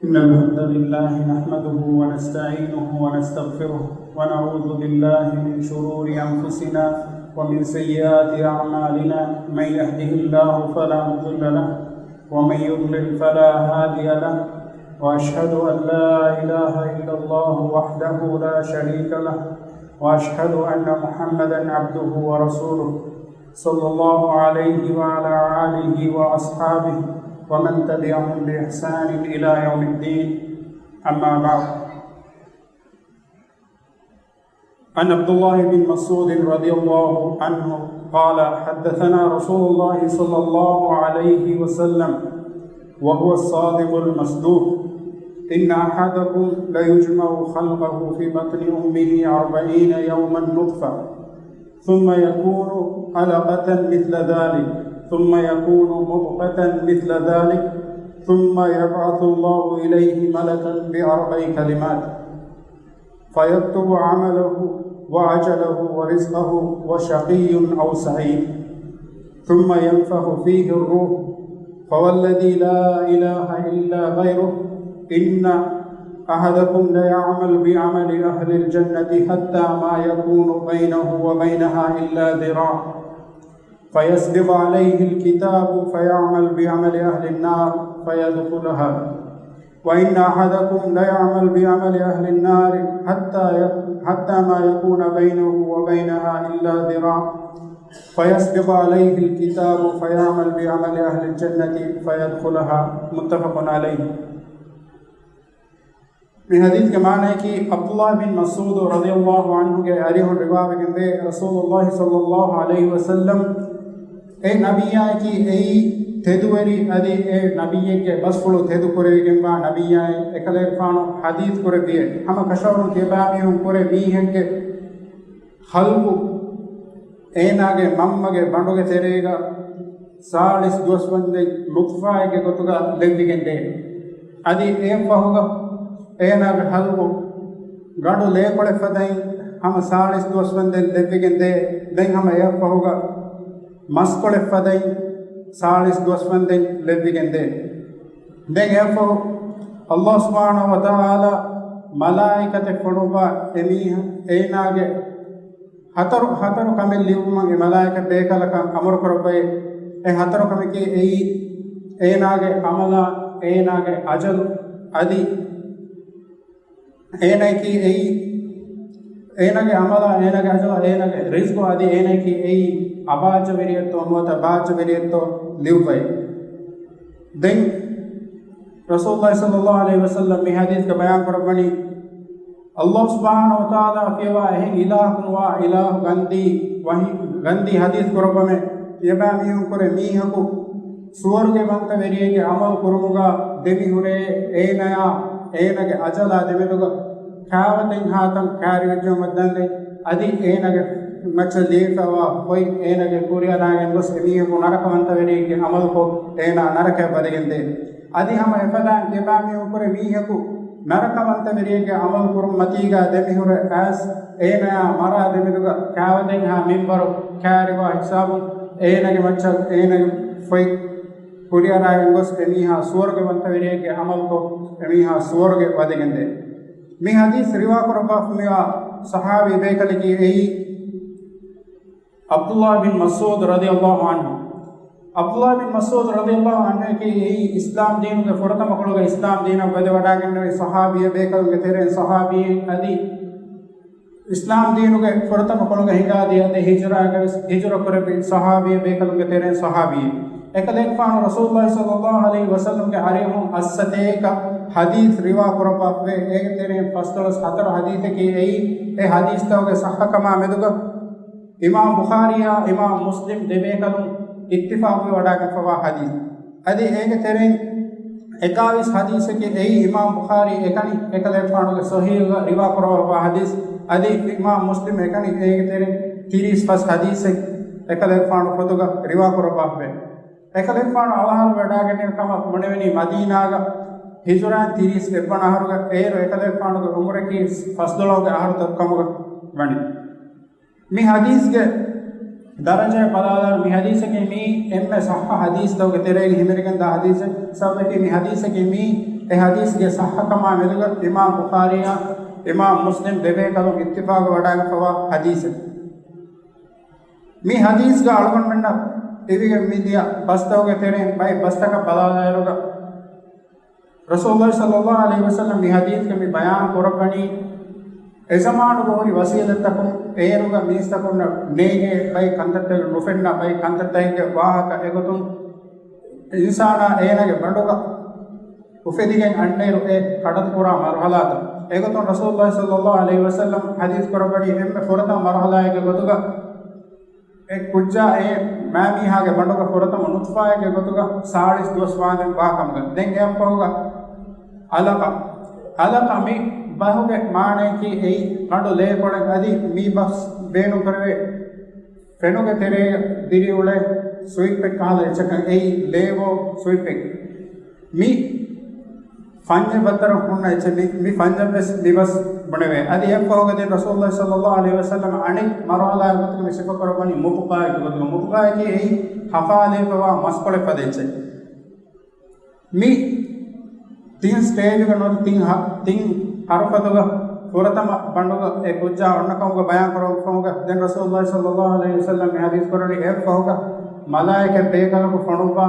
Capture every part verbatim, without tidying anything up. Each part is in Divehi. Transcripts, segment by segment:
إن الحمد لله نحمده ونستعينه ونستغفره، ونعوذ بالله من شرور أنفسنا ومن سيئات أعمالنا. من يهده الله فلا مضل له، ومن يضلل فلا هادي له، وأشهد أن لا إله إلا الله وحده لا شريك له، وأشهد أن محمدا عبده ورسوله، صلى الله عليه وعلى آله وأصحابه ومن تبعهم بإحسان إلى يوم الدين. أما بعد. عن عبد الله بن مسعود رضي الله عنه قال: حدثنا رسول الله صلى الله عليه وسلم وهو الصادق المصدوق: إن أحدكم ليجمع خلقه في بطن أمه أربعين يوما نطفة، ثم يكون علقة مثل ذلك، ثم يكون مضغة مثل ذلك، ثم يبعث الله إليه ملكا بأربع كلمات، فيكتب عمله وأجله ورزقه وشقي أو سعيد، ثم ينفخ فيه الروح، فوالذي لا إله إلا غيره، إن أحدكم ليعمل بعمل أهل الجنة حتى ما يكون بينه وبينها إلا ذراع، فيسبق عليه الكتاب فيعمل بعمل أهل النار فيدخلها، وإن أحدكم ليعمل بعمل أهل النار حتى ي-، حتى ما يكون بينه وبينها إلا ذراع، فيسبق عليه الكتاب فيعمل بعمل أهل الجنة فيدخلها. متفق عليه. މި ޙަދީޘްގެ މާނަޔަކީ، ޢަބްދުﷲ ބިން މަސްޢޫދު ރަޟިޔަﷲ ޢަންހުގެ އަރިހުން ރިވާވެގެންވޭ، ރަސޫލުﷲ ޞައްލަﷲ ޢަލައިހި ވަސައްލަމް އެ ނަބިއްޔާއަކީ އެއީ ތެދުވެރި، އަދި އެ ނަބިއްޔެއްގެ ބަސްފުޅު ތެދުކުރެވިގެންވާ ނަބިއްޔާއެއް. އެކަލޭގެފާނު ޙަދީޘް ކުރެއްވިއޭ، ހަމަ ކަށަވަރުން ތިޔަބައިމީހުން ކުރެ މީހެއްގެ ޚަލްޤު އޭނާގެ މަންމަގެ ބަނޑުގެ ތެރޭގަ ސާޅީސް ދުވަސްވަންދެން ނުޠްފާއެއްގެ ގޮތުގަ ލެއްވިގެންދޭ. އަދި އެއަށްފަހުގަ އޭނާގެ ޚަލްޤު ގަނޑު ލޭކޮޅެއް ފަދައިން ހަމަ ސާޅީސް ދުވަސްވަންދެން ލެއްވިގެންދޭ. ދެން ހަމަ އެއަށްފަހުގަ މަސްކޮޅެއް ފަދައިން ސާޅީސް ދުވަސްވަންދެން ލެއްވިގެންދޭ. ދެން އެއަށްފަހު ﷲ ސުބްޙާނަހޫ ވަތަޢާލާ މަލާއިކަތެއް ފޮނުއްވާ އެމީހަ-، އޭނާގެ ހަތަރު، ހަތަރު ކަމެއް ލިޔުއްވުމަށް އެ މަލާއިކަ ބޭކަލަކަށް އަމުރު ކުރައްވައި. އެ ހަތަރު ކަމަކީ އެއީ، އޭނާގެ ޢަމަލާ، އޭނާގެ އަޖަލު، އަދި އޭނައަކީ އެއީ، އޭނާގެ ޢަމަލާ، އޭނާގެ އަޖަލާ، އޭނާގެ ރިޒްޤު، އަދި އޭނައަކީ އެއީ އަބާއްޗަވެރިއެއްތޯ ނުވަތަ ބާއްޗަވެރިއެއްތޯ ލިޔުއްވައި. ދެން ރަސޫލުﷲ ޞައްލަﷲ ޢަލައިހި ވަސައްލަމް މި ޙަދީޘްގަ ބަޔާން ކުރައްވަނީ، ﷲ ސުބްޙާނަހޫ ވަތަޢާލާ ފިޔަވާ އެހެން އިލާހަކު ނުވާ އިލާހު ގަންދީ ވަޙީ، ގަންދީ ޙަދީޘް ކުރައްވަމޭ، ތިޔަބައިމީހުން ކުރެ މީހަކު ސުވަރުގެވަންތަވެރިއެއްގެ ޢަމަލު ކުރުމުގަ ދެމިހުރޭ، އޭނަޔާ އޭނަގެ އަޖަލާ ދެމެދުގަ ކާވަތެއްހާތަން ކާރިވެއްޖެއުމަށްދާންދެން، އަދި އޭނަގެ މައްޗަށް ލިޔެފައިވާ ފޮތް އޭނަގެ ކުރިއަރާގެން ގޮސް އެމީހަކު ނަރަކަވަންތަވެރިއެއްގެ ޢަމަލުކޮށް އޭނާ ނަރަކަޔަށް ވަދެގެންދޭ. އަދި ހަމަ އެފަދައިން ތިޔަބައިމީހުން ކުރެ މީހަކު ނަރަކަވަންތަވެރިއެއްގެ ޢަމަލު ކުރުން މަތީގަ ދެމިހުރެ އައިސް، އޭނަޔާ މަރާ ދެމެދުގަ ކާވަތެއްހާ މިންވަރު ކާރިވާ ހިސާބުން އޭނަގެ މައްޗަށް އޭނަގެ ފޮތް ކުރިއަރާގެން ގޮސް އެމީހާ ސުވަރުގެވަންތަވެރިއެއްގެ ޢަމަލުކޮށް އެމީހާ ސުވަރުގެ ވަދެގެންދޭ. މި ޙަދީޘް ރިވާކުރައްވާފަ މިވާ ޞަޙާބީ ބޭކަލަކީ އެއީ ޢަބްދުﷲ ބިން މަސްޢޫދު ރަޟިޔަﷲ ޢަންހު. ޢަބްދުﷲ ބިން މަސްޢޫދު ރަޟިޔަﷲ ޢަންހުއަކީ އެއީ އިސްލާމް ދީނުގެ ފުރަތަމަ ކޮޅުގަ އިސްލާމް ދީނަށް ވަދެވަޑައިގެންނެވި ޞަޙާބީ ބޭކަލުންގެ ތެރެއިން ޞަޙާބީ އަދި އިސްލާމް ދީނުގެ ފުރަތަމަ ކޮޅުގަ ހިނގާދިޔަ އަދި ހިޖުރާގަވެސް ހިޖުރަ ކުރެއްވި ޞަޙާބީ ބޭކަލުންގެ ތެރެއިން ޞަޙާބީ. އެކަލޭގެފާނު ރަސޫލުﷲ ޞައްލަﷲ ޢަލައިހި ވަސައްލަމްގެ އަރިހުން އައްސަތޭކަ ޙަދީޘް ރިވާ ކުރައްވާފަވޭ. އޭގެ ތެރެއިން ފަސްދޮޅަސް ހަތަރު ޙަދީޘަކީ އެއީ، އެ ޙަދީޘްތަކުގެ ޞައްޙަކަމާ މެދުގަ އިމާމް ބުޚާރީއާ އިމާމް މުސްލިމް ދެބޭކަލުން އިއްތިފާޤުވެވަޑައިގެންފަވާ ޙަދީޘް. އަދި އޭގެ ތެރެއިން އެކާވީސް ޙަދީޘަކީ އެއީ އިމާމް ބުޚާރީ އެކަނި އެކަލޭގެފާނުގެ ޞަޙީޙުގަ ރިވާ ކުރައްވާ ޙަދީޘް. އަދި އިމާމް މުސްލިމް އެކަނި އޭގެ ތެރެއިން ތިރީސް ފަސް ޙަދީޘެއް އެކަލޭގެފާނު ފޮތުގަ ރިވާ ކުރައްވާފަވޭ. އެކަލޭގެފާނު އަވަހާރަވެވަޑައިގެންނެވި ކަމަށް ބުނެވެނީ މަދީނާގަ ހިޖުރާއިން ތިރީސް އެއްވަނަ އަހަރުގަ އޭރު އެކަލޭގެފާނުގެ ޢުމުރަކީ ފަސްދޮޅަހުގެ އަހަރުތައް ކަމުގަ ވަނީ. މި ޙަދީޘްގެ ދަރަޖައެއް ބަލާލާނަން، މި ޙަދީޘަކީ މީ އެންމެ ޞައްޙަ ޙަދީޘްތަކުގެ ތެރެއިން ހިމެނިގެންދާ ޙަދީޘެއް. ސަބަބަކީ މި ޙަދީޘަކީ މީ އެ ޙަދީޘްގެ ޞައްޙަކަމާ މެދުގަ އިމާމް ބުޚާރީއާ އިމާމް މުސްލިމް ދެބޭކަލުން އިއްތިފާގު ވަޑައިގަންފަވާ ޙަދީޘެއް. މި ޙަދީޘްގަ އަޅުގަނޑުމެންނަށް ލިބިގެން މިދިޔަ ބަސްތަކުގެ ތެރެއިން ބައެއް ބަސްތަކަށް ބަލާލާއިރުގަ، ރަސޫލުﷲ ޞައްލަﷲ ޢަލައިހި ވަސައްލަމް މި ޙަދީޘްގަ މި ބަޔާން ކުރައްވަނީ، އެ ޒަމާނުގަ ހުރި ވަސީލަތްތަކުން އޭރުގަ މީސްތަކުންނަށް ނޭނގޭ ބައެއް ކަންތައްތަކެއް، ނުފެންނަ ބައެއް ކަންތައްތަކެއްގެ ވާހަކަ އެގޮތުން އިންސާނާ އޭނާގެ ބަނޑުގަ އުފެދިގެން އަންނައިރު އެ ކަޑަތުކުރާ މަރުޙަލާތައް. އެގޮތުން ރަސޫލުﷲ ޞައްލަﷲ ޢަލައިހި ވަސައްލަމް ޙަދީޘް ކުރައްވަނީ އެންމެ ފުރަތަމަ މަރުޙަލާއެއްގެ ގޮތުގަ އެ ކުއްޖާ އެ މާމީހާގެ ބަނޑުގަ ފުރަތަމަ ނުޠްފާއެއްގެ ގޮތުގަ ސާޅީސް ދުވަސް ވާންދެން ވާ ކަމުގަ. ދެން އެއަށްފަހުގަ ޢަލަޤަ. ޢަލަޤަ މި ބަހުގެ މާނަޔަކީ އެއީ ގަނޑު ލޭކޮޅެއް. އަދި މި ބަސް ބޭނުންކުރެވޭ ފެނުގެ ތެރޭގަ ދިރިއުޅޭ ސުއިޕެއް ކަހަލަ އެއްޗަކަށް އެއީ ލޭވޯ ސުއިޕެއް. މި ފަންޏެއް ވައްތަރަށް ހުންނަ އެއްޗެއް މި، މި ފަންޏަށްވެސް މި ބަސް ބުނެވޭ. އަދި އެއަށްފަހުގަ ދެން ރަސޫލުﷲ ޞައްލަﷲ ޢަލައިހި ވަސައްލަމް އަނެއް މަރުޙަލާއެއް ގޮތުގަ މި ސިފަކުރައްވަނީ މުޟްޣާއެއްގެ ގޮތުގަ. މުޟްޣާއަކީ އެއީ ހަފާލެވިފަވާ މަސްކޮޅެއް ފަދަ އެއްޗެއް. މި ތިން ސްޓޭޖުގަ ނުވަތަ ތިން ހަ-، ތިން ހަރުފަތުގަ ފުރަތަމަ ބަނޑުގަ އެ ކުއްޖާ އޮންނަ ކަމުގަ ބަޔާން ކުރެވުނު ފަހުގަ ދެން ރަސޫލުﷲ ޞައްލަﷲ ޢަލައިހި ވަސައްލަމް މި ޙަދީޘް ކުރަނީ އެއަށްފަހުގަ މަލާއިކަ ބޭކަލަކު ފޮނުއްވާ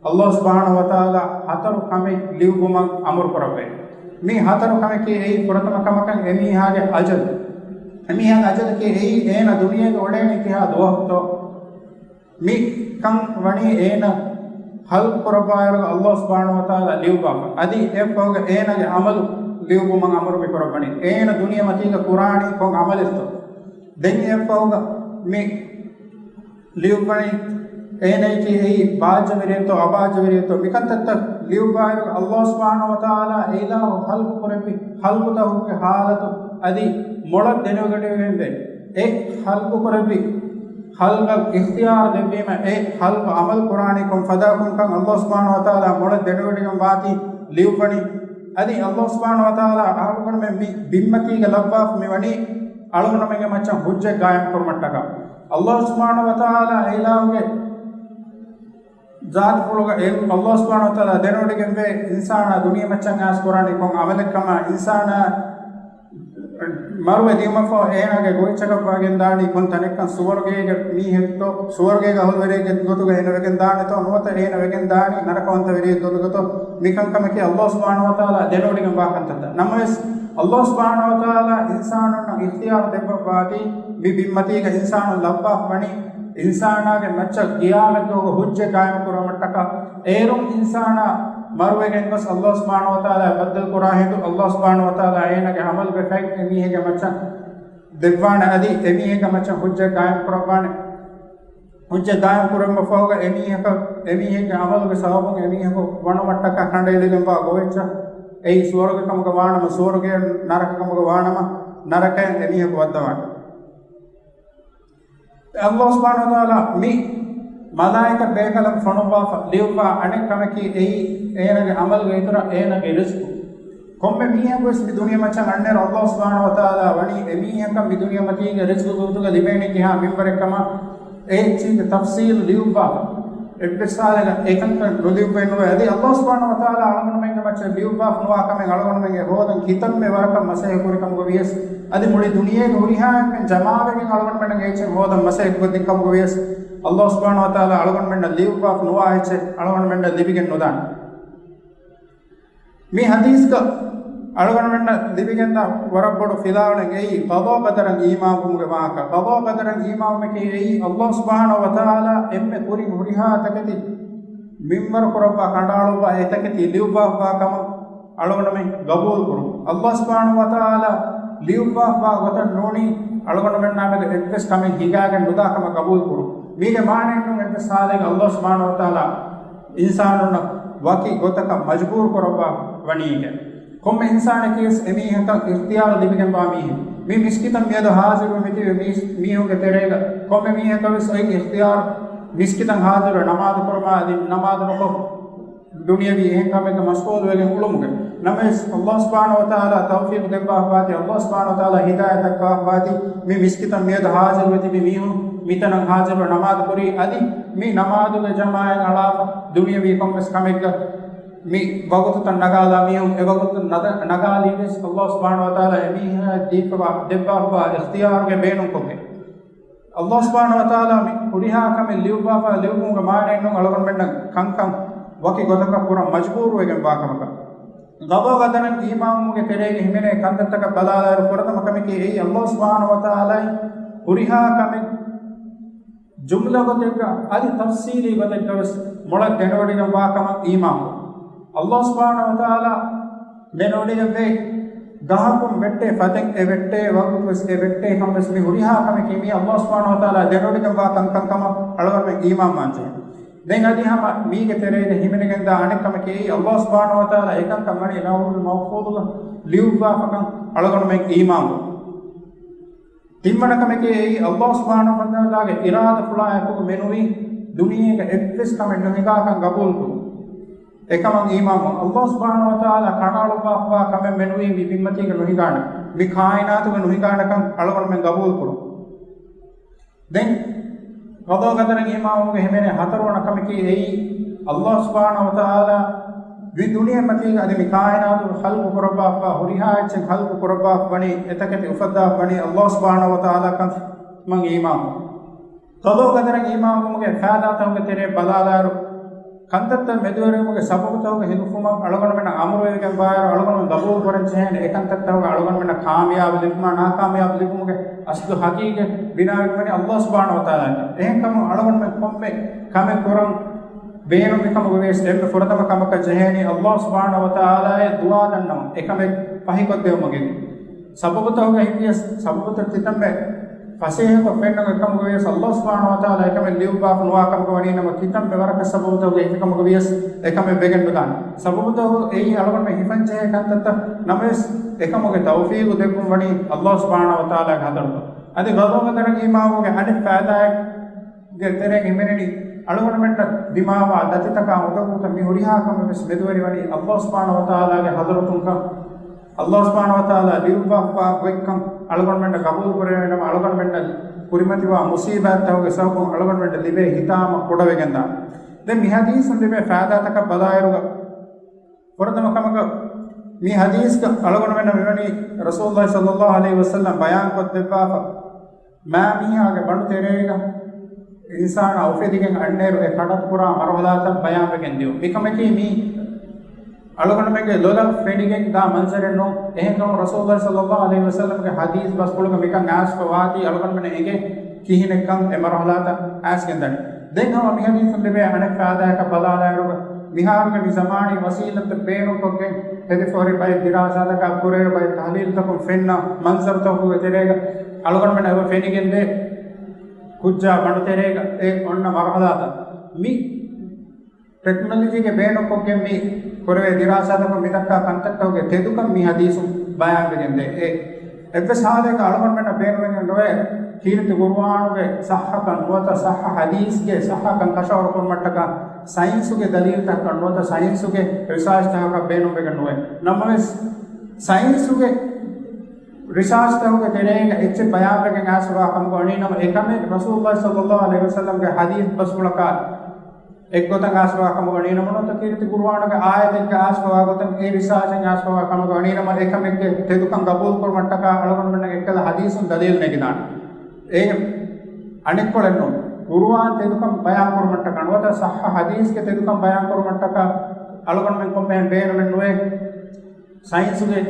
ﷲ ސުބްޙާނަހޫ ވަތަޢާލާ ހަތަރު ކަމެއް ލިޔުއްވުމަށް އަމުރު ކުރައްވައި. މި ހަތަރު ކަމަކީ އެއީ ފުރަތަމަ ކަމަކަށް އެމީހާގެ އަޖަލު. އެމީހާގެ އަޖަލަކީ އެއީ އޭނަ ދުނިޔޭގަ އުޅޭނީ ކިހާ ދުވަހުތޯ. މި ކަން ވަނީ އޭނަ ޚަލްޤު ކުރައްވާއިރު ﷲ ސުބްޙާނަހޫ ވަތަޢާލާ ލިޔުއްވާފަ. އަދި އެއަށްފަހުގަ އޭނާގެ ޢަމަލު ލިޔުއްވުމަށް އަމުރު މި ކުރައްވަނީ. އޭނަ ދުނިޔެމަތީގަ ކުރާނީ ކޮން ޢަމަލެއްތޯ. ދެން އެއަށްފަހުގަ މި ލިޔުއްވަނީ އޭނައަކީ އެއީ ބާއްޖަވެރިއެއްތޯ އަބާއްޖަވެރިއެއްތޯ. މިކަންތައްތައް ލިޔުއްވާއިރު ﷲ ސުބްޙާނަހޫ ވަތަޢާލާ އެ އިލާހު ޚަލްޤު ކުރެއްވި ޚަލްޤުތަކުގެ ޙާލަތު އަދި މޮޅަށް ދެނެވިގަނެވިގެންވޭ. އެ ޚަލްޤު ކުރެއްވި ޚަލްޤަށް އިޚްތިޔާރު ދެއްވީމަ، އެ ޚަލްޤު ޢަމަލު ކުރާނީ ކޮން ފަދައަކުންކަން ﷲ ސުބްޙާނަހޫ ވަތަޢާލާ މޮޅަށް ދެނެވޮޑިގެން ވާތީ ލިޔުއްވަނީ. އަދި ﷲ ސުބްޙާނަހޫ ވަތަޢާލާ އަޅުގަނޑުމެން މި ބިންމަތީގަ ލައްވާފަ މި ވަނީ އަޅުގަނޑުމެންގެ މައްޗަށް ޙުއްޖަތް ޤާއިމް ކުރުމަށްޓަކާ. ﷲ ސުބްޙާނަހޫ ވަތަޢާލާ އެ އިލާހުގެ ޒާތުފުޅުގަ އެ ﷲ ސުބްޙާނަހޫ ވަތަޢާލާ ދެނެވޮޑިގެންވޭ އިންސާނާ ދުނިޔެމައްޗަށް އައިސް ކުރާނީ ކޮން ޢަމަލެއްކަމާ، އިންސާނާ މަރުވެ ދިޔުމަށްފަހު އޭނާގެ ގޮވިއްޗަކަށް ވާގެން ދާނީ ކޮން ތަނެއްކަން، ސުވަރުގޭގެ މީހެއްތޯ، ސުވަރުގޭގެ އަހުލުވެރިއެއްގެ ގޮތުގަ އޭނަ ވެގެން ދާނެތޯ، ނުވަތަ އޭނަ ވެގެން ދާނީ ނަރަކަވަންތަވެރިއެއްގެ ގޮތުގަތޯ، މިކަންކަމަކީ ﷲ ސުބްޙާނަހޫ ވަތަޢާލާ ދެނެވޮޑިގެން ވާ ކަންތައްތައް. ނަމަވެސް، ﷲ ސުބްޙާނަހޫ ވަތަޢާލާ އިންސާނުންނަށް އިޚްތިޔާރު ދެއްވައްވާތީ، މި ބިންމަތީގަ އިންސާނުން ލައްވާފަ ވަނީ، އިންސާނާގެ މައްޗަށް ޤިޔާމަތްދުވަހުގަ ޙުއްޖަތް ޤާއިމު ކުރުމަށްޓަކާ. އޭރުން އިންސާނާ މަރުވެގެން ގޮސް ﷲ ސުބްޙާނަހޫ ވަތަޢާލާ ބައްދަލު ކުރާ ހިނދު، ﷲ ސުބްޙާނަހޫ ވަތަޢާލާ އޭނާގެ ޢަމަލުގެ ފަތް އެމީހެއްގެ މައްޗަށް ދެއްވާނެ، އަދި އެމީހެއްގެ މައްޗަށް ޙުއްޖަތް ޤާއިމު ކުރައްވާނެ. ޙުއްޖަތް ޤާއިމު ކުރުމަށްފަހުގަ އެމީހަކަށް، އެމީހެއްގެ ޢަމަލުގެ ސަބަބުން އެމީހަކު ވަނުމަށްޓަކާ ކަނޑައެޅިގެންވާ ގޮވިއްޗަށް އެއީ ސުވަރުގެ ކަމުގަ ވާނަމަ ސުވަރުގެއަށް، ނަރަކަ ކަމުގަ ވާނަމަ ނަރަކަޔަށް އެމީހަކު ވައްދަވާނެ. ﷲ ސުބްޙާނަހޫ ވަތަޢާލާ މި މަލާއިކަ ބޭކަލަކު ފޮނުއްވާފަ ލިޔުއްވާ އަނެއް ކަމަކީ އެއީ އޭނާގެ ޢަމަލުގެ އިތުރަށް އޭނާގެ ރިޒްޤު. ކޮންމެ މީހަކުވެސް މި ދުނިޔެމައްޗަށް އަންނައިރު ﷲ ސުބްޙާނަހޫ ވަތަޢާލާ ވަނީ އެމީހަކަށް މި ދުނިޔެމަތީގެ ރިޒްޤުގެ ގޮތުގަ ލިބޭނީ ކިހާ މިންވަރެއްކަމަށް އެ އެއްޗިހިގެ ތަފްޞީލު ލިޔުއްވާފަ. އެއްވެސް ސާލެއްގަ އެކަންކަން ނުލިޔުއްވެ ނުވޭ. އަދި ﷲ ސުބްޙާނަހޫ ވަތަޢާލާ އަޅުގަނޑުމެންގެ މައްޗަށް ލިޔުއްވާފަ ނުވާ ކަމެއް އަޅުގަނޑުމެންގެ ހޯދަން ކިތަންމެ ވަރަކަށް މަސައްކަތް ކުރި ކަމުގަ ވިޔަސް، އަދި މުޅި ދުނިޔޭގެ ހުރިހާ އެންމެން ޖަމާވެގެން އަޅުގަނޑުމެންނަށް އެއްޗެއް ހޯދަން މަސައްކަތް ކޮށްދިން ކަމުގަ ވިޔަސް، ﷲ ސުބްޙާނަހޫ ވަތަޢާލާ އަޅުގަނޑުމެންނަށް ލިޔުއްވާފަ ނުވާ އެއްޗެއް އަޅުގަނޑުމެންނަށް ލިބިގެން ނުދާނެ. މި ޙަދީޘްގަ އަޅުގަނޑުމެންނަށް ލިބިގެންދާ ވަރަށް ބޮޑު ފިލާވަޅެއް އެއީ، ޤަޟާ ޤަދަރަށް އީމާންވުމުގެ ވާހަކަ. ޤަޟާ ޤަދަރަށް އީމާންވުމަކީ އެއީ، ﷲ ސުބްޙާނަހޫ ވަތަޢާލާ އެންމެ ކުރިން ހުރިހާ ތަކެތި މިންވަރު ކުރައްވާ، ކަނޑައަޅުއްވާ އެ ތަކެތި ލިޔުއްވާފަވާ ކަމަށް އަޅުގަނޑުމެން ޤަބޫލު ކުރުން. ﷲ ސުބްޙާނަހޫ ވަތަޢާލާ ލިޔުއްވާފަވާ ގޮތަށް ނޫނީ، އަޅުގަނޑުމެންނާމެދު އެއްވެސް ކަމެއް ހިނގާގެން ނުދާ ކަމަށް ޤަބޫލު ކުރުން. މީގެ މާނައެއް ނޫން އެއްވެސް ހާލެއްގަ ﷲ ސުބްޙާނަހޫ ވަތަޢާލާ އިންސާނުންނަށް ވަކި ގޮތަކަށް މަޖްބޫރު ކުރައްވާ ވަނީގެ. ކޮންމެ އިންސާނެކީވެސް އެމީހަކަށް އިޚްތިޔާރު ލިބިގެންވާ މީހެއް. މި މިސްކިތަށް މިއަދު ޙާޟިރު މިތިބި މީސް، މީހުންގެ ތެރޭގަ ކޮންމެ މީހަކަށްވެސް އޮތް އިޚްތިޔާރު މިސްކިތަށް ޙާޟިރުވެ ނަމާދު ކުރުމާ އަދި ނަމާދު ނުކޮށް، ދުނިޔަވީ އެހެން ކަމެއްގަ މަޝްޣޫލުވެގެން އުޅުމުގެ. ނަމަވެސް، ﷲ ސުބްޙާނަހޫ ވަތަޢާލާ ތައުފީޤު ދެއްވާފަވާތީ، ﷲ ސުބްޙާނަހޫ ވަތަޢާލާ ހިދާޔަތް ދައްކަވާފަވާތީ، މި މިސްކިތަށް މިއަދު ޙާޟިރުވެ ތިބި މީހުން މިތަނަށް ޙާޟިރުވެ ނަމާދު ކުރީ، އަދި މި ނަމާދުގެ ޖަމާޢަތް އަޅާފަ ދުނިޔަވީ ކޮންމެސް ކަމެއްގަ މި ވަގުތުތައް ނަގާލާ މީހުން އެ ވަގުތު ނަދަ-، ނަގާލީ ވެސް ﷲ ސުބްޙާނަހޫ ވަތަޢާލާ އެމީހާ ދީފަވާ، ދެއްވާފަވާ އިޚްތިޔާރުގެ ބޭނުންކޮށްގެން. ﷲ ސުބްޙާނަހޫ ވަތަޢާލާ މި ހުރިހާ ކަމެއް ލިޔުއްވާފަ ލިޔުއްވުމުގެ މާނައެއް ނޫން އަޅުގަނޑުމެންނަށް ކަންކަން ވަކި ގޮތަކަށް ކުރަން މަޖުބޫރުވެގެން ވާ ކަމަކަށް. ޤަޟާ ޤަދަރަށް އީމާންވުމުގެ ތެރޭގަ ހިމެނޭ ކަންތައްތަކަށް ބަލާލާއިރު ފުރަތަމަ ކަމަކީ އެއީ ﷲ ސުބްޙާނަހޫ ވަތަޢާލާ ހުރިހާ ކަމެއް ޖުމްލަ ގޮތެއްގަ އަދި ތަފްޞީލީ ގޮތެއްގަ ވެސް މޮޅަށް ދެނެވޮޑިގެން ވާ ކަމަށް އީމާންވުން. ﷲ ސުބްޙާނަހޫ ވަތަޢާލާ ދެނެވޮޑިގެންވޭ ގަހަކުން ވެއްޓޭ، ފަތެއް އެ ވެއްޓޭ، ވަގުތު ވެސް އެ ވެއްޓޭ ކަން ވެސް މި ހުރިހާ ކަމަކީ މީ ﷲ ސުބްޙާނަހޫ ވަތަޢާލާ ދެނެވޮޑިގެން ވާ ކަންކަން ކަމަށް އަޅުގަނޑުމެން އީމާންވާންޖެހޭ. ދެން އަދި ހަމަ މީގެ ތެރޭގަ ހިމެނިގެންދާ އަނެއް ކަމަކީ އެއީ ﷲ ސުބްޙާނަހޫ ވަތަޢާލާ އެކަންކަން ވަނީ ލައުޙުލް މަޙްފޫޡުގަ ލިޔުއްވާފަކަން އަޅުގަނޑުމެން އީމާންވުން. ތިންވަނަ ކަމަކީ އެއީ ﷲ ސުބްޙާނަހޫ ވަތަޢާލާގެ އިރާދަފުޅާއެކު މެނުވީ ދުނިޔޭގަ އެއްވެސް ކަމެއް ނުހިނގާކަން ގަބޫލުކުރުން. އެކަމަށް އީމާންވުން. ﷲ ސުބްޙާނަހޫ ވަތަޢާލާ ކަނޑައަޅުއްވާފަވާ ކަމެއް މެނުވީ މި ބިންމަތީގަ ނުހިނގާނެ، މި ކާއިނާތުގަ ނުހިނގާނެކަން އަޅުގަނޑުމެން ގަބޫލުކުރުން. ދެން ޤަޟާ ޤަދަރަށް އީމާންވުމުގެ ހިމެނޭ ހަތަރުވަނަ ކަމަކީ އެއީ، ﷲ ސުބްޙާނަހޫ ވަތަޢާލާ މި ދުނިޔެމަތީގަ އަދި މި ކާއިނާތުގަ ޚަލްޤު ކުރައްވާފަ ހުރިހާ އެއްޗެއް ޚަލްޤު ކުރައްވާފަ ވަނީ، އެތަކެތި އުފައްދާފަ ވަނީ ﷲ ސުބްޙާނަހޫ ވަތަޢާލާ ކަމަށް އީމާންވުން. ޤަޟާ ޤަދަރަށް އީމާންވުމުގެ ފައިދާތަކުގެ ތެރޭ ބަލާލާއިރު، ކަންތައްތައް މެދުވެރިވުމުގެ ސަބަބުތަކުގެ ހިނދުފުމަށް އަޅުގަނޑުމެންނަށް އަމުރުވެވިގެން ވާއިރު، އަޅުގަނޑުމެން ގަބޫލު ކުރަން ޖެހޭނެ އެކަންތައްތަކުގަ އަޅުގަނޑުމެންނަށް ކާމިޔާބު ލިބުމާ ނާކާމިޔާބު ލިބުމުގެ އަސްލު ހަގީގަތް ބިނާވެގެން ވަނީ ﷲ ސުބްޙާނަހޫ ވަތަޢާލާ. އެހެންކަމުން އަޅުގަނޑުމެން ކޮންމެ ކަމެއް ކުރަން ބޭނުންވި ކަމުގަ ވިޔަސް އެންމެ ފުރަތަމަ ކަމަކަށް ޖެހޭނީ ﷲ ސުބްޙާނަހޫ ވަތަޢާލާއަށް ދުޢާ ދަންނަވަން، އެކަމެއް ފަހިކޮށްދެވުމުގެ ސަބަބުތަކުގައި ވިޔަސް، ސަބަބުތައް ކިތަންމެ ފަސޭހަކޮށް ފެންނަ އެކަމުގަ ވިޔަސް، ﷲ ސުބްޙާނަހޫ ވަތަޢާލާ އެކަމެއް ލިޔުއްވާފަ ނުވާ ކަމުގަ ވަނީ ނަމަ، ކިތަންމެ ވަރަކަށް ސަބަބުތަކުގައި އެކަމުގަ ވިޔަސް އެކަމެއް ވެގެން ނުދާނެ. ސަބަބުތަކު އެއީ އަޅުގަނޑުމެން ހިފަން ޖެހޭ ކަންތައްތައް ނަމަވެސް، އެކަމުގެ ތައުފީޤު ދެއްވުން ވަނީ ﷲ ސުބްޙާނަހޫ ވަތަޢާލާގެ ޙަޟްރަތުން. އަދި ޤަޟާ ޤަދަރަށް އީމާންވުމުގެ އަނެއް ފައިދާއެއް ގެ ތެރޭގަ ހިމެނެނީ، އަޅުގަނޑުމެންނަށް ދިމާވާ ދަތިތަކާ އުނދަގޫތައް މި ހުރިހާ ކަމެއް ވެސް މެދުވެރިވަނީ ﷲ ސުބްޙާނަހޫ ވަތަޢާލާގެ ޙަޟްރަތުންކަން، ﷲ ސުބްޙާނަހޫ ވަތަޢާލާ ލިޔުއްވާފަ ގޮތްކަން އަޅުގަނޑުމެންނަށް ގަބޫލު ކުރެވޭނަމަ، އަޅުގަނޑުމެންނަށް ކުރިމަތިވާ މުޞީބާތްތަކުގެ ސަބަބުން އަޅުގަނޑުމެންނަށް ލިބޭ ހިތާމަ ކުޑަވެގެންދާނެ. ދެން މި ޙަދީޘުން ލިބޭ ފައިދާތަކަށް ބަލާއިރުގަ، ފުރަތަމަ ކަމަކަށް މި ޙަދީޘްގަ އަޅުގަނޑުމެންނަށް މިވަނީ ރަސޫލުﷲ ޞައްލައްލާހު ޢަލައިހި ވަސައްލަމް ބަޔާންކޮށްދެއްވާފަ، މާމީހާގެ ބަނޑު ތެރޭގަ އިންސާނާ އުފެދިގެން އަންނައިރު އެ ކަޑައްޕުރާ މަރުޙަލާތައް ބަޔާންވެގެން ދިޔުން. މިކަމަކީ މީ އަޅުގަނޑުމެންގެ ލޮލަށް ފެނިގެން ދާ މަންޒަރެއް ނޫން. އެހެންކަމުން ރަސޫލުﷲ ޞައްލައްލާހު ޢަލައިހި ވަސައްލަމްގެ ޙަދީޘް ބަސްފުޅުގަ މިކަން އާސްފަ ވާތީ އަޅުގަނޑުމެންނަށް އެނގޭ ކިހިނެއްކަން އެ މަރުޙަލާތައް އާސްގެންދަނީ. ދެން ހަމަ މި ޙަދީޘުން ލިބޭ އަނެއް ފައިދާއަކަށް ބަލާލާއިރުގަ، މިހާރުގެ މި ޒަމާނީ ވަސީލަތްތައް ބޭނުންކޮށްގެން ހެދިފަހުރި ބައެއް ދިރާސާތަކާ ކުރެވޭ ބައެއް ތަޙްލީލުތަކުން ފެންނަ މަންޒަރުތަކުގެ ތެރޭގަ އަޅުގަނޑުމެންނަށް އެބަ ފެނިގެންދޭ ކުއްޖާ ބަނޑު ތެރޭގަ އެ އޮންނަ މަރުޙަލާތައް. މި ޓެކްނޮލޮޖީގެ ބޭނުންކޮށްގެން މި ކުރެވޭ ދިރާސާތަކުން މިދައްކާ ކަންތައްތަކުގެ ތެދުކަން މި ޙަދީޘުން ބަޔާންވެގެންދޭ. އެ އެއްވެސް ޙާލެއްގަ އަޅުގަނޑުމެންނަށް ބޭނުމެއް ނުވޭ، ކީރިތި ޤުރުއާނުގެ ޞައްޙަކަން ނުވަތަ ޞައްޙަ ޙަދީޘްގެ ޞައްޙަކަން ކަށަވަރު ކުރުމަށްޓަކާ، ސައިންސުގެ ދަލީލުތަކަކަށް ނުވަތަ ސައިންސުގެ ރިސާޗްތަކަކަށް ބޭނުންވެގެން ނުވޭ. ނަމަވެސް، ސައިންސުގެ ރިސާޗްތަކުގެ ތެރޭގަ އެއްޗެއް ބަޔާންވެގެން އައިސްފަވާ ކަމުގަ ވަނީ ނަމަ، އެކަމެއް ރަސޫލުﷲ ޞައްލައްލާހު ޢަލައިހި ވަސައްލަމްގެ ޙަދީޘް ބަސްފުޅަކާ އެއްގޮތަށް އާސްފަވާ ކަމުގަ ވަނީނަމަ، ނުވަތަ ކީރިތި ޤުރުއާނުގެ އާޔަތެއްގަ އާސްފަވާ ގޮތަށް އެ ރިސާޗެއް އާސްފަވާ ކަމުގަ ވަނީނަމަ، އެކަމެއްގެ ތެދުކަން ގަބޫލުކުރުމަށްޓަކާ އަޅުގަނޑުމެންނަށް އެއްކަލަ ޙަދީޘުން ދަލީލު ނެގިދާނެ. އޭގެ އަނެއްކޮޅެއް ނޫން. ޤުރުއާން ތެދުކަން ބަޔާންކުރުމަށްޓަކާ ނުވަތަ ޞައްޙަ ޙަދީޘްގެ ތެދުކަން ބަޔާންކުރުމަށްޓަކާ އަޅުގަނޑުމެން ކޮންމެހެން ބޭނުމެއް ނުވޭ. ސައިންސުގެ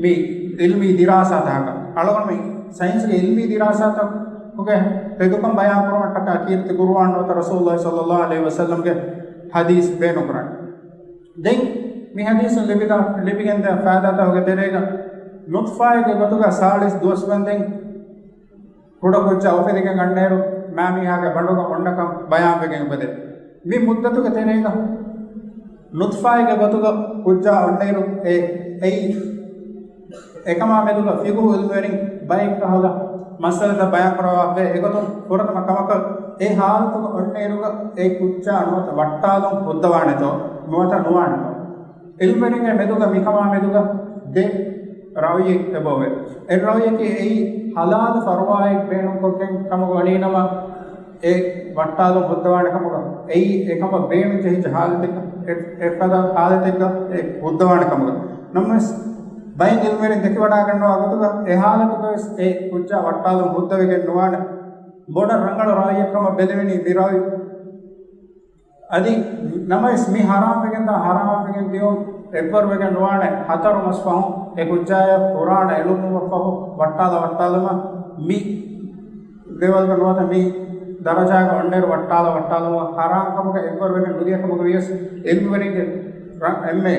މި ޢިލްމީ ދިރާސާތަކަށް، އަޅުގަނޑު މި ސައިންސުގެ ޢިލްމީ ދިރާސާތަކުގެ ތެދުކަން ބަޔާންކުރުމަށްޓަކާ ކީރިތި ޤުރުއާން ނުވަތަ ރަސޫލުﷲ ޞައްލައްލާހު ޢަލައިހި ވަސައްލަމްގެ ޙަދީޘް ބޭނުންކުރާނެ. ދެން މި ޙަދީޘުން ލިބިދާ، ލިބިގެންދާ ފައިދާތަކުގެ ތެރޭގަ ނުޠްފާއެއްގެ ގޮތުގަ ސާޅީސް ދުވަސް ވަންދެން ކުޑަ ކުއްޖާ އުފެދިގެން އަންނައިރު މާމީހާގެ ބަނޑުގަ އޮންނަކަން ބަޔާންވެގެން އުފެދޭ. މި މުއްދަތުގެ ތެރޭގަ ނުޠްފާއެއްގެ ގޮތުގަ ކުއްޖާ އޮންނައިރު އެ، އެއީ އެކަމާ މެދުގަ ފިޤުހު ޢިލްމުވެރިން ބައެއް ކަހަލަ މައްސަލަތައް ބަޔާން ކުރައްވާފައި. އެގޮތުން ފުރަތަމަ ކަމަކަށް އެ ޙާލަތުގަ އޮންނައިރުގަ އެ ކުއްޖާ ނުވަތަ ވައްޓާލުން ހުއްދަވާނެތޯ ނުވަތަ ނުވާނެތޯ؟ ޢިލްމުވެރިންގެ މެދުގަ މިކަމާ މެދުގަ ދެ ރައުޔެއް އެބައޮވޭ. އެއް ރައުޔަކީ އެއީ ޙަލާލު ފަރުވާއެއް ބޭނުންކޮށްގެން ކަމުގަ ވަނީނަމަ، އެ ވައްޓާލުން ހުއްދަވާނެ ކަމުގަ، އެއީ އެކަމަށް ބޭނުން ޖެހިއްޖެ ހާލަތެއްގަ، އެ، އެފަދަ ހާލަތެއްގަ އެ ހުއްދަވާނެ ކަމުގަ. ނަމަވެސް، ބައެއް ޢިލްމުވެރިން ދެކިވަޑާގަންނަވާ ގޮތުގަ، އެ ހާލަތުގަވެސް އެ ކުއްޖާ ވައްޓާލުން ހުއްދަވެގެން ނުވާނެ. ބޮޑަށް ރަނގަޅު ރާއީއެއް ކަމަށް ބެލެވެނީ މި ރާއީ. އަދި ނަމަވެސް މި ޙަރާމްވެގެންދާ، ޙަރާމްވެގެން ދިޔުން އެއްވަރުވެގެން ނުވާނެ. ހަތަރު މަސް ފަހުން އެ ކުއްޖާޔަށް ފުރާނަ އެޅުމަށް ފަހު ވައްޓާލަ ވައްޓާލުމަށް މި ލެވެލްގަ ނުވަތަ މި ދަރަޖާގަ އޮންނައިރު ވައްޓާލަ ވައްޓާލުމަށް ޙަރާމް ކަމުގަ އެއްވަރުވެގެން ނުދިޔަ ކަމުގަ ވިޔަސް، ޢިލްމުވެރިންގެ ރަ-، އެންމެ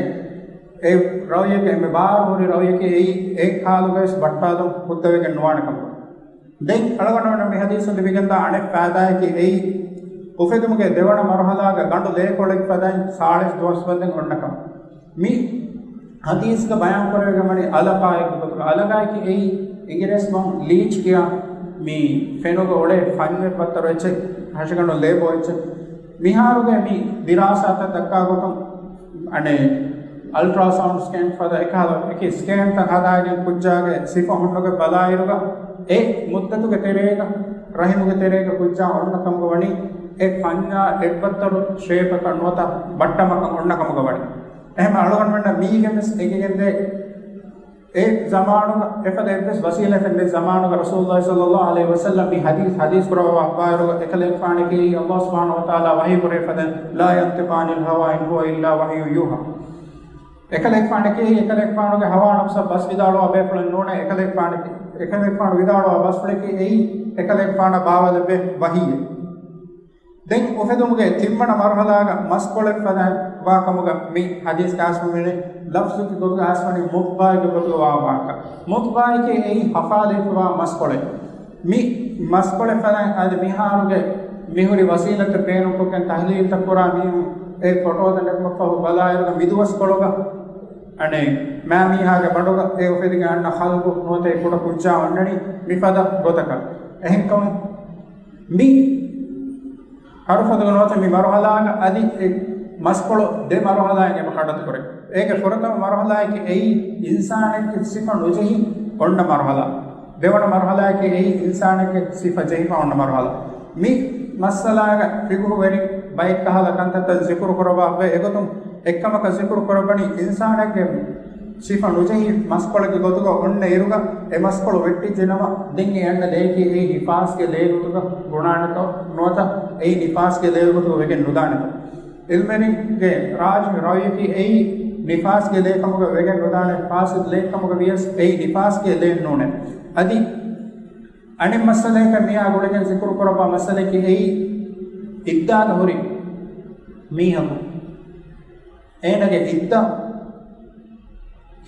އެ ރައުޔެއްގެ އެންމެ ބާރު ހުރި ރައުޔަކީ އެއީ އެ ޙާލުގަވެސް ވައްޓާލުން ހުއްދަވެގެން ނުވާނެ ކަމުގަ. ދެން އަޅުގަނޑުމެންނަށް މި ޙަދީޘުން ލިބިގެންދާ އަނެއް ފައިދާއަކީ އެއީ، އުފެދުމުގެ ދެވަނަ މަރުޙަލާގަ ގަނޑު ލޭކޮޅެއް ފަދައިން ސާޅީސް ދުވަސް ވަންދެން އޮންނަކަމަށް. މި ޙަދީޘްގަ ބަޔާން ކުރެވިގެން ވަނީ އަލަޤާއެއްގެ ގޮތުގަ. އަލަޤާއަކީ އެއީ އިނގިރޭސި ބަހުން ލީޗް ކިޔާ މި ފެނުގަ އުޅޭ ފަންޏެއް ބައްތަރު އެއްޗެއް، ހަށިގަނޑު ލޭބޯ އެއްޗެއް. މިހާރުގެ މި ދިރާސާތައް ދައްކާ ގޮތުން، އަނެއް އަލްޓްރާސައުންޑް ސްކޭން ފަދަ އެކަހަލަ އެކި ސްކޭންތައް ހަދާގެން ކުއްޖާގެ ސިފަ ހުންނަގެ ބަލާއިރުގަ، އެ މުއްދަތުގެ ތެރޭގަ، ރަޙިމުގެ ތެރޭގަ ކުއްޖާ އޮންނަ ކަމުގަ ވަނީ، އެ ފަންޏާ އެއްބައްތަރު ޝޭޕަކަށް ނުވަތަ ބައްޓަމަކަށް އޮންނަ ކަމުގަ ވަނީ. އެހެން އަޅުގަނޑުމެންނަށް މީގެންވެސް އެނގިގެންދޭ، އެ ޒަމާނުގަ އެފަދަ އެއްވެސް ވަސީލަތެއް ނެތް ޒަމާނުގަ ރަސޫލުﷲ ޞައްލަﷲ ޢަލައިހި ވަސައްލަމް މި ޙަދީޘް ޙަދީޘް ކުރައްވާ ބާރުގަ އެކަލޭގެފާނަކީ ﷲ ސުބްޙާނަހޫ ވަތަޢާލާ ވަޙީ ކުރެވިފަދައިން، "لا ينطقان عن الهوى إن هو إلا وحي يوحى." އެކަލޭގެފާނަކީ އެކަލޭގެފާނުގެ ހަވާ ނަފްސަށް ބަސް ވިދާޅުވާ ބޭފުޅެއް ނޫނޭ. އެކަލޭގެފާނަކީ، އެކަލޭގެފާނު ވިދާޅުވާ ބަސްފުޅަކީ އެއީ އެކަލޭގެފާނަށް ބާވަލެއްވޭ ވަޙީއެއް. ދެން އުފެދުމުގެ ތިންވަނަ މަރުޙަލާގަ މަސްކޮޅެއް ފަދައިން ވާ ކަމުގަ މި ޙަދީޘްގަ އައިސްފަ މިވަނީ، ލަފްޒުގެ ގޮތުގަ އައިސްފަ ވަނީ މުޟްޣާއެއްގެ ގޮތުގަ ވާ ވާހަކަ. މުޟްޣާއަކީ އެއީ ހަފާލައިފަވާ މަސްކޮޅެއް. މި މަސްކޮޅެއް ފަދައިން އަދި މިހާރުގެ މިހުރި ވަސީލަތެއް ބޭނުންކޮށްގެން ތަޙްލީލްތައް ކުރާ މީހުން އެ ފޮޓޯތައް ނެގުމަށްފަހު ބަލާއިރުގަ މިދުވަސްކޮޅުގަ އަނެއް މާމީހާގެ ބަނޑުގަ އެ އުފެދިގެން އަންނަ ޚަލްޤު ނުވަތަ އެ ކުޑަ ކުއްޖާ އޮންނަނީ މިފަދަ ގޮތަކަށް. އެހެންކަމުން މި ހަރުފަދުގަ ނުވަތަ މި މަރުޙަލާގަ އަދި އެ މަސްކޮޅު ދެ މަރުޙަލާއިން އެބަ ކަނޑަތު ކުރޭ. އޭގެ ފުރަތަމަ މަރުޙަލާއަކީ އެއީ އިންސާނެއްގެ ސިފަ ނުޖެހި އޮންނަ މަރުޙަލާ. ދެވަނަ މަރުޙަލާއަކީ އެއީ އިންސާނެއްގެ ސިފަ ޖެހިފަ އޮންނަ މަރުޙަލާ. މި މައްސަލާގަ ފިޤުހުވެރިން ބައެއްކަހަލަ ކަންތައްތައް ޒިކުރު ކުރައްވާފައި. އެގޮތުން އެއްކަމަކަށް ޒިކުރު ކުރައްވަނީ އިންސާނެއްގެ ސިފަ ނުޖެހި މަސްކޮޅެއްގެ ގޮތުގަ އޮންނަ އިރުގަ އެ މަސްކޮޅު ވެއްޓިއްޖެ ނަމަ، ދެން އެ އަންނަ ލޭކީ އެއީ ނިފާސްގެ ލޭ ގޮތުގަ ބުނާނެތޯ ނުވަތަ އެއީ ނިފާސްގެ ލޭ ގޮތުގަ ވެގެން ނުދާނެތޯ. ޢިލްމުވެރިންގެ ރާޖިޙު ރައުޔަކީ އެއީ ނިފާސްގެ ލޭ ކަމުގަ ވެގެން ނުދާނެ، ފާސިދު ލޭ ކަމުގަ ވިޔަސް އެއީ ނިފާސްގެ ލޭ ނޫނޭ. އަދި އަނެއް މައްސަލައަކަށް މިއާ ގުޅިގެން ޒިކުރު ކުރައްވާ މައްސަލައަކީ އެއީ އިއްދާގަ ހުރި މީހަކު އޭނަގެ އިއްދަ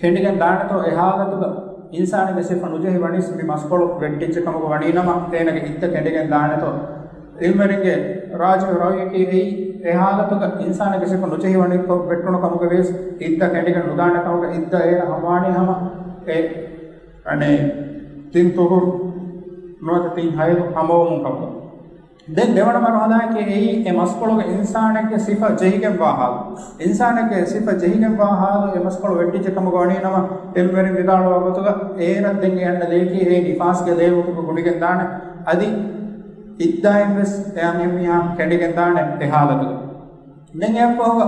ކެނޑިގެން ދާނެތޯ، އެ ހާލަތުގަ އިންސާނެއްގެ ސިފަ ނުޖެހި ވަނީސް މި މަސްކޮޅު ވެއްޓިއްޖެ ކަމުގަ ވަނީ ނަމަ، އޭނަގެ އިއްދަ ކެނޑިގެން ދާނެތޯ. ޢިލްމުވެރިންގެ ރާޖިޙު ރައުޔަކީ އެއީ، އެ ހާލަތުގަ އިންސާނެއްގެ ސިފަ ނުޖެހި ވަނިކޮށް ވެއްޓުނު ކަމުގަ ވިޔަސް އިއްދަ ކެނޑިގެން ނުދާނެ ކަމުގަ އިއްދަ އޭނަ ހަމަވާނީ ހަމަ އެ، އަނެއް، ތިން ޠުހުރު ނުވަތަ ތިން ޙައިޟު ހަމަވުމުން ކަމުގަ. ދެން ދެވަނަ މަރުޙަލާއަކީ އެއީ، އެ މަސްކޮޅުގަ އިންސާނެއްގެ ސިފަ ޖެހިގެންވާ ޙާލު. އިންސާނެއްގެ ސިފަ ޖެހިގެންވާ ޙާލު އެ މަސްކޮޅު ވެއްޓިއްޖެ ކަމުގަ ވަނީ ނަމަ، ޢިލްމުވެރިން ވިދާޅުވާ ގޮތުގަ އޭރަށް ދެން އެ އަންނަ ލެޔަކީ އެއީ ނިފާސްގެ ލެޔެއް ގޮތުގަ ގުނިގެން ދާނެ. އަދި އިއްދާއިން ވެސް އެ އަންހެން މީހާ ކެނޑިގެން ދާނެ އެ ޙާލަތުގަ. ދެން އެއަށްފަހުގަ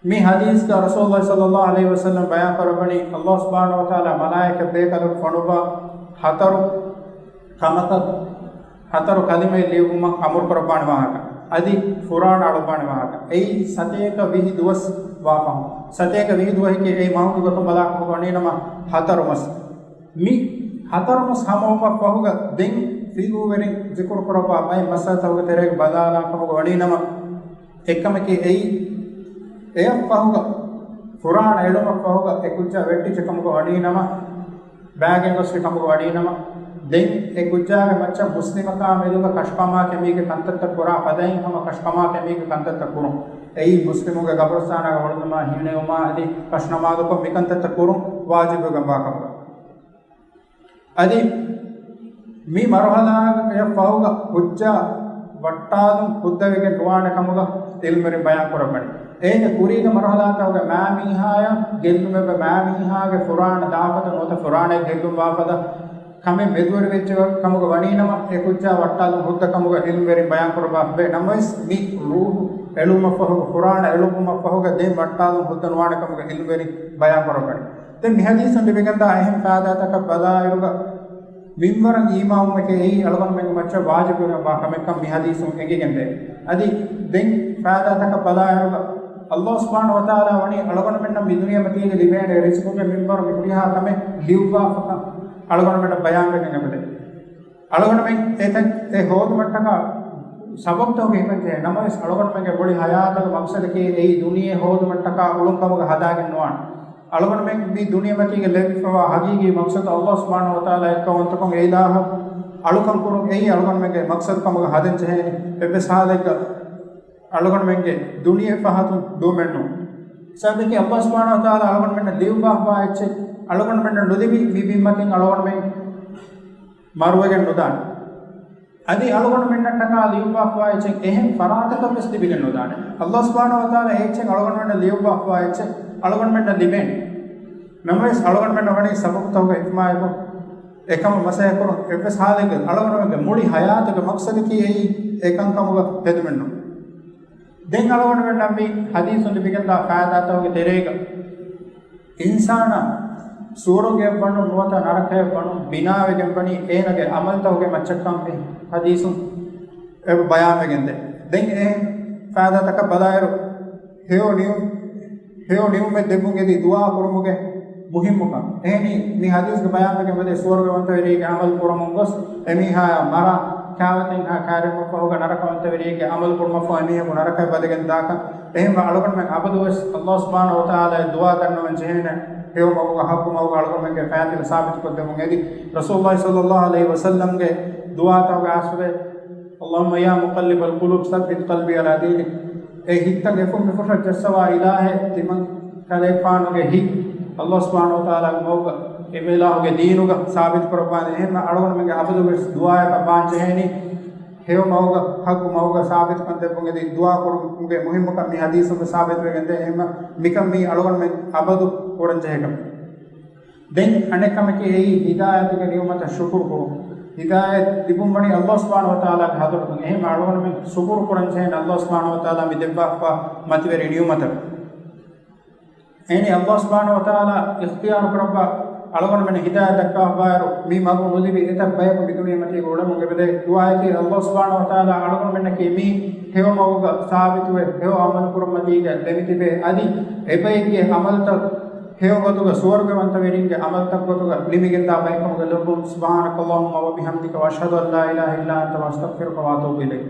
މި ޙަދީޘްގަ ރަސޫލުﷲ ޞައްލަﷲ ޢަލައިހި ވަސައްލަމް ބަޔާން ކުރައްވަނީ، ﷲ ސުބްޙާނަހޫ ވަތަޢާލާ މަލާއިކަ ބޭކަލަކު ފޮނުއްވާ ހަތަރު ކަމަކަށް، ހަތަރު ކަލިމައެއް ލިޔުއްވުމަށް އަމުރު ކުރައްވާނެ ވާހަކަ، އަދި ފުރާނަ އަޅުއްވާނެ ވާހަކަ. އެއީ ސަތޭކަ ވިހި ދުވަސް ވާ ފަހުން. ސަތޭކަ ވިހި ދުވަހަކީ އެއީ މަހުގެ ގޮތުން ބަލާކަމަކު ވަނީ ނަމަ ހަތަރު މަސް. މި ހަތަރު މަސް ހަމަވުމަށް ފަހުގަ ދެން ފިޤުހުވެރިން ޒިކުރު ކުރައްވާ ބައެއް މައްސަލަތަކުގެ ތެރޭގަ ބަލާލާ ކަމުގަ ވަނީ ނަމަ، އެއްކަމަކީ އެއީ، އެއަށް ފަހުގަ، ފުރާނަ އެޅުމަށް ފަހުގަ އެ ކުއްޖާ ވެއްޓިއްޖެ ކަމުގަ ވަނީ ނަމަ، ބާގެން ގޮސްފި ކަމުގަ ވަނީ ނަމަ، ދެން އެ ކުއްޖާގެ މައްޗަށް މުސްލިމަކާ މެދުގަ ކަށުކަމާ ކެމީގެ ކަންތައްތައް ކުރާ ފަދައިން ހަމަ ކަށުކަމާ ކެމީގެ ކަންތައްތައް ކުރުން. އެއީ މުސްލިމުންގެ ގަބުރުސްތާނާގަ ވަޅުލުމާ ހީނެއުމާ އަދި ކަށުނަމާދުކޮށް މިކަންތައްތައް ކުރުން ވާޖިބުވެގެންވާ ކަމުގަ. އަދި މި މަރުޙަލާއަށް ފަހުގަ ކުއްޖާ ވައްޓާލުން ހުއްދަވެގެން ނުވާނެ ކަމުގަ ޢިލްމުވެރިން ބަޔާން ކުރައްވަނީ. އޭގެ ކުރީގެ މަރުޙަލާތަކުގަ މާމީހާޔަށް ގެއްލުމެއްވެ، މާމީހާގެ ފުރާނަ ދާފަދަ ނުވަތަ ފުރާނައެއް ގެއްލުން ވާފަދަ ކަމެއް މެދުވެރިވެއްޖެ ކަމުގަ ވަނީނަމަ، އެ ކުއްޖާ ވައްޓާލުން ހުއްދަ ކަމުގަ ޢިލްމުވެރިން ބަޔާންކުރައްވާފަވޭ. ނަމަވެސް، މި ރޫޙު އެޅުމަށްފަހުގަ، ފުރާނަ އެޅުއްވުމަށްފަހުގަ ދެން ވައްޓާލުން ހުއްދަ ނުވާނެ ކަމުގަ ޢިލްމުވެރިން ބަޔާންކުރައްވަނީ. ދެން މި ޙަދީޘުން ލިބިގެންދާ އެހެން ފައިދާތަކަށް ބަލާއިރުގަ، މިންވަރަށް އީމާންވުމެކޭ އެއީ އަޅުގަނޑުމެންގެ މައްޗަށް ވާޖިބުވެގެންވާ ކަމެއްކަން މި ޙަދީޘުން އެނގިގެންދޭ. އަދި ދެން ފައިދާތަކަށް ބަލާއިރުގަ، ﷲ ސުބްޙާނަހޫ ވަތަޢާލާ ވަނީ އަޅުގަނޑުމެންނަށް މި ދުނިޔެމަތީގަ ލިބޭނެ ރިޒުޤުގެ މިންވަރު މި ހުރިހާ ކަމެއް ލިޔުއްވާފަކަން އަޅުގަނޑުމެންނަށް ބަޔާންވެގެން އެބަދޭ. އަޅުގަނޑުމެން އެތައް އެ ހޯދުމަށްޓަކާ ސަބަބުތަކުގެ ހިފަންޖެހޭ. ނަމަވެސް، އަޅުގަނޑުމެންގެ މުޅި ޙަޔާތުގެ މަޤްޞަދަކީ އެއީ ދުނިޔެ ހޯދުމަށްޓަކާ އުޅުން ކަމުގަ ހަދާގެން ނުވާނެ. އަޅުގަނޑުމެން މި ދުނިޔެމަތީގަ ލެއްވިފަވާ ޙަޤީޤީ މަޤްޞަދު ﷲ ސުބްޙާނަހޫ ވަތަޢާލާ އެއްކައުވަންތަކޮށް އެ އިލާހު އަޅުކަން ކުރުން އެއީ އަޅުގަނޑުމެންގެ މަޤްޞަދު ކަމުގަ ހަދަން ޖެހޭނެ. އެއްވެސް ޙާލެއްގަ އަޅުގަނޑުމެންގެ ދުނިޔެ ފަހަތުން ދޫމެއް ނޫން. ސަބަބަކީ ﷲ ސުބްޙާނަހޫ ވަތަޢާލާ އަޅުގަނޑުމެންނަށް ލިޔުއްވާފަވާ އެއްޗެއް އަޅުގަނޑުމެންނަށް ނުލިބި މި ބިންމަތިން އަޅުގަނޑުމެން މަރުވެގެން ނުދާނެ. އަދި އަޅުގަނޑުމެންނަށްޓަކާ ލިޔުއްވާފަވާ އެއްޗެއް އެހެން ފަރާތަކަށް ވެސް ލިބިގެން ނުދާނެ. ﷲ ސުބްޙާނަހޫ ވަތަޢާލާ އެ އެއްޗެއް އަޅުގަނޑުމެންނަށް ލިޔުއްވާފަވާ އެއްޗެއް އަޅުގަނޑުމެންނަށް ލިބޭނެ. ނަމަވެސް، އަޅުގަނޑުމެންނަށް ވަނީ ސަބަބުތަކުގެ އިތުމާއެކު އެކަމަށް މަސައްކަތްކުރުން. އެއްވެސް ޙާލެއްގަ އަޅުގަނޑުމެންގެ މުޅި ޙަޔާތުގެ މަޤްޞަދަކީ އެއީ އެކަން ކަމުގަ ހެދުމެއް ނޫން. ދެން އަޅުގަނޑުމެންނަށް މި ޙަދީޘުން ލިބިގެންދާ ފައިދާތަކުގެ ތެރޭގަ، އިންސާނާ ސުވަރުގެއަށް ވަނުން ނުވަތަ ނަރަކަޔަށް ވަނުން ބިނާވެގެން ވަނީ އޭނަގެ ޢަމަލުތަކުގެ މައްޗަށްކަން މި ޙަދީޘުން އެބަ ބަޔާންވެގެންދޭ. ދެން އެ ފައިދާތަކަށް ބަލާއިރު، ހެޔޮ ނިޢު-، ހެޔޮ ނިޢުމަތް ދެއްވުން އެދި ދުޢާ ކުރުމުގެ މުހިއްމުކަން. އެހެނީ، މި ޙަދީޘްގަ ބަޔާންވެގެން ވަދެ، ސުވަރުގަވަންތަވެރިއެއްގެ ޢަމަލު ކުރަމުން ގޮސް، އެމީހާއާ މަރާ، ކާވެތިންހާ ކާރިމަށްފަހުގަ ނަރަކަވަންތަވެރިއެއްގެ ޢަމަލު ކުރުމަށްފަހު އެމީހަކު ނަރަކަޔަށް ވަދެގެން ދާކަން. އެހެންވެ، އަޅުގަނޑުމެން އަބަދުވެސް ﷲ ސުބްޙާނަހޫ ވަތަޢާލާއަށް ދުޢާ ދަންނަވަން ޖެހޭނެ، ހެޔޮ މަގުގަ ޙައްޤު މަގުގަ އަޅުގަނޑުމެންގެ ފައިތިލަ ސާބިތުކޮށްދެމުން އެދި. ރަސޫލުﷲ ޞައްލަﷲ ޢަލައިހި ވަސައްލަމްގެ ދުޢާތަކުގެ އަސްލުވެ، اللهم يا مقلب القلوب ثبت قلبي على دينك. އެ ހިތްތައް އެފުށް މިފުށަށް ޖައްސަވާ އިލާހޭ، ތިމަން ކަލޭފާނުގެ ހިތް ﷲ ސުބްޙާނަހޫ ވަތަޢާލާގެ މަގުގަ، އެ އިލާހުގެ ދީނުގަ ސާބިތު ކުރައްވާނެ. އެހެންމެ އަޅުގަނޑުމެންގެ އަބަދުވެސް ދުޢާއަކަށް ވާން ޖެހޭނީ، ހެޔޮ މަގުގަ، ޙައްޤު މަގުގަ ސާބިތުކަން ދެއްވުން އެދި ދުޢާ ކުރުމުގެ މުހިއްމުކަން މި ޙަދީޘުން ސާބިތުވެގެންދޭ. އެހެންމެ މިކަން މީ އަޅުގަނޑުމެން އަބަދު ކުރަން ޖެހޭ ކަމެއް. ދެން އަނެއް ކަމަކީ އެއީ ހިދާޔަތުގެ ނިޢުމަތަށް ޝުކުރު ކުރުން. ހިދާޔަތް ލިބުން ވަނީ ﷲ ސުބްޙާނަހޫ ވަތަޢާލާގެ ޙަޟްރަތުން. އެހެން އަޅުގަނޑުމެން ޝުކުރު ކުރަން ޖެހޭނެ ﷲ ސުބްޙާނަހޫ ވަތަޢާލާ މި ދެއްވާފަ މަތިވެރި ނިޢުމަތަށް. އެހެނީ ﷲ ސުބްޙާނަހޫ ވަތަޢާލާ އިޚްތިޔާރު ކުރައްވާ އަޅުގަނޑުމެން ހިދާޔަތް ދައްކާފައިރު މި މަގު ނުލިބި އެތައް ބަޔަކު މި ދުނިޔެމަތީގަ އުޅެމުން އެބަދޭ. ދުޢާއަކީ ﷲ ސުބްޙާނަހޫ ވަތަޢާލާ އަޅުގަނޑުމެންނަކީ މި ހެޔޮ މަގުގަ ސާބިތުވެ، ހެޔޮ ޢަމަލު ކުރުމަށް ދީގެ ދެމިތިބޭ. އަދި އެބައެއްގެ ޢަމަލުތައް ހެޔޮ ގޮތުގަ ސުވަރުގަވަންތަވެރިންގެ ޢަމަލުތައް ގޮތުގަ ނިމިގެންދާ ބައެއްކަމުގަ ލެއްވުން. سبحانك اللهم وبحمدك وأشهد أن لا إله إلا أنت وأستغفرك وأتوب إليك.